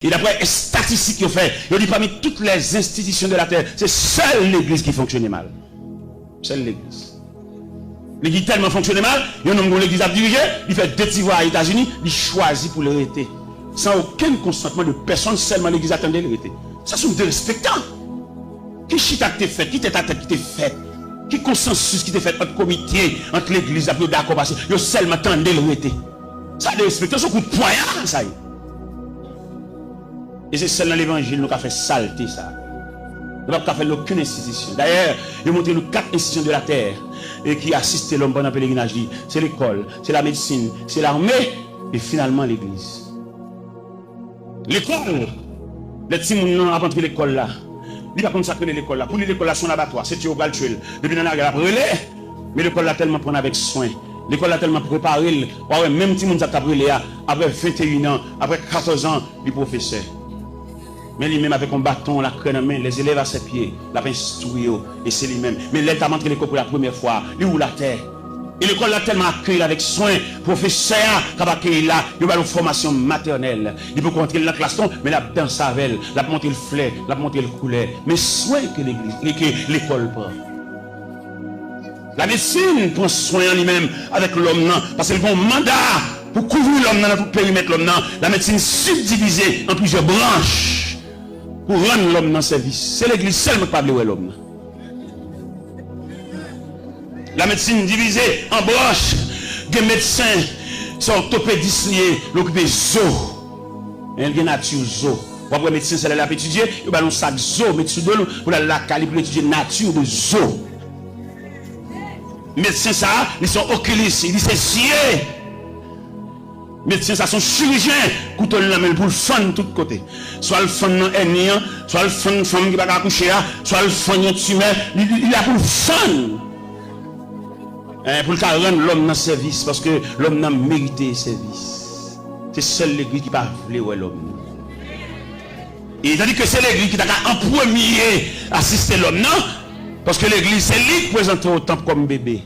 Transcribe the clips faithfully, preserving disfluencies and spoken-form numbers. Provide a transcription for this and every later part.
E daprè estatistik yo fè, yo di pami tout les institutions de la terre, se sèl legliz ki fonksyone mal. Sèl legliz. Legliz tèlman fonksyone mal, yon nonm gon legliz ap dirije, li fè de ti vwayaj Etazini, li chwazi pou l rete. San okenn konsantman de pèsonn, sèlman legliz la tande l rete. Sa se yon derespektan. Ki chita ki te fèt, ki tèt a tèt ki te fèt, ki konsansis ki te fèt ant komite, ant legliz la pou yo dakò pase, yo sèlman tande l rete. Sa derespektan, se yon kout pwaya sa ye. E se sèl nan levanjil nou ka fè salte sa. Nou p ap ka fè l nan okenn enstitisyon. Dayè, yo montre nou kat institutions de la terre e ki asiste lòm pandan pelerinaj li. Se lekòl, se lamedsin, se lame, e finalman legliz. Lekòl, lè timoun nan ap antre lekòl la, li pa konn sa k rele lekòl la. Pou li, lekòl la se yon labatwa, se tiye yo pral tiye l. Depi nan lari a, l ap rele. Men lekòl la tèlman pran l avèk swen, lekòl la tèlman prepare l, w a wè menm timoun sa k t ap rele a, apre venteyen an, apre katòz an, li pwofesè. Men li menm avèk yon baton, lakrè nan men, les élèves à ses pieds, l ap enstwi yo, e se li menm. Men lè l t ap antre lekòl pou la premyè fwa, li woule atè. E lekòl la tèlman akeyi l avèk swen, pwofesè a k ap akeyi l la, yo ba l yon fòmasyon matènèl. Li poko antre l nan klas non, men l ap danse avè l, l ap montre l flè, l ap montre l koulè. Men swen ke legliz, ke lekòl pran. Lamedsin pran swen an li menm avèk lòm nan, paske l gen yon manda pou kouvri lòm nan nan tout perimèt lòm nan. Lamedsin sibdivize an plizyè branch pou rann lòm nan sèvis. Se legliz sèlman ki pa vle wè lòm nan. Lamedsin divize an branch. Gen medsen, se òtopedis li ye, l okipe zo. Men l gen nati zo. W ap wè medsen sa lè l ap etidye, yo ba l yon sak zo, met sou do l, pou l al lakay li, pou l etidye nati de zo. Medsen sa, li se yon okilis, li se zye. Medsen sa se yon chirijyen, kouto l nan men l pou l fann tout kote. Swa l fann nan èni an, swa l fann fanm ki pa ka akouche a, swa l fann yon timè, li, li, li la pou l fann. Eh, pou l ka rann lòm nan sèvis, paske lòm nan merite sèvis. Se sèl legliz ki pa vle wè lòm nan. E tandike se legliz ki ta ka an premye asiste lòm nan, paske legliz se li ki prezante w tanp kòm bebe.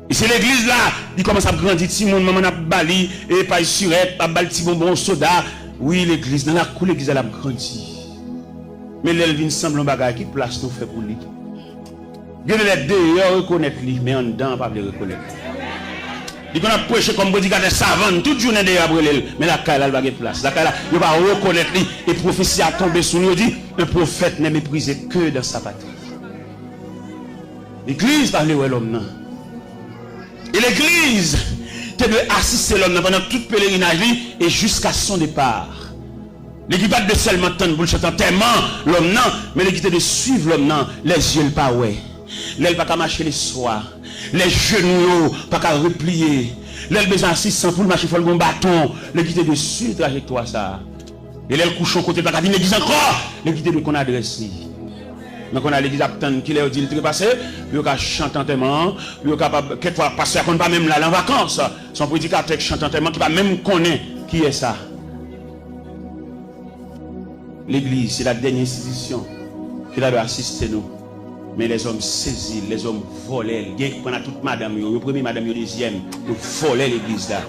E se legliz la, li kòmanse ap grandi timoun, manman n ap ba li, e pay sirèt, ap ba l ti bonbon, soda. Wi, legliz, nan lakou legliz la, l ap grandi. Men lè l vin sanble yon bagay, ki plas nou fè pou li? Gen de lè deyò rekonèt li, men anndan an pa vle rekonèt li. Li konn ap preche kòm predikatè savann, tout jounen deyò ap rele l, men lakay la, l pa gen plas. Lakay la, yo pa rekonèt li, e pwofesi a tonbe sou li, yo di, un prophète n'est méprisé que dans sa patrie. Legliz pa vle wè lòm nan. E legliz te dwe asiste lòm nan pandan tout pelerinaj li e jiska son depa. Legliz pa t dwe sèlman tann pou l chante antèman lòm nan, men legliz te dwe swiv lòm nan, lè zye l pa wè, lè l pa ka mache leswa, lè jenou yo pa ka repliye, lè l bezwen asistans pou l mache, fò l gen yon baton, legliz te dwe swiv trajektwa sa a. E lè l kouche yon kote, l pa ka vin legliz ankò, legliz te dwe konn adrès li. Men kounye a legliz ap tann kilè yo di l trepase, pou yo ka chante antèman an, pou yo kapab, kèk fwa pastè a konn pa menm la, l an vakans. Se yon predikatè k chante antèman ki pa menm konnen kiyès sa. Legliz, se la dènyè enstitisyon ki ta dwe asiste nou. Men lèzòm sezi l, lèzòm vòlè l. Gen ki pran tout madanm yo, yo premye madanm yo dezyèm, yo vòlè legliz la.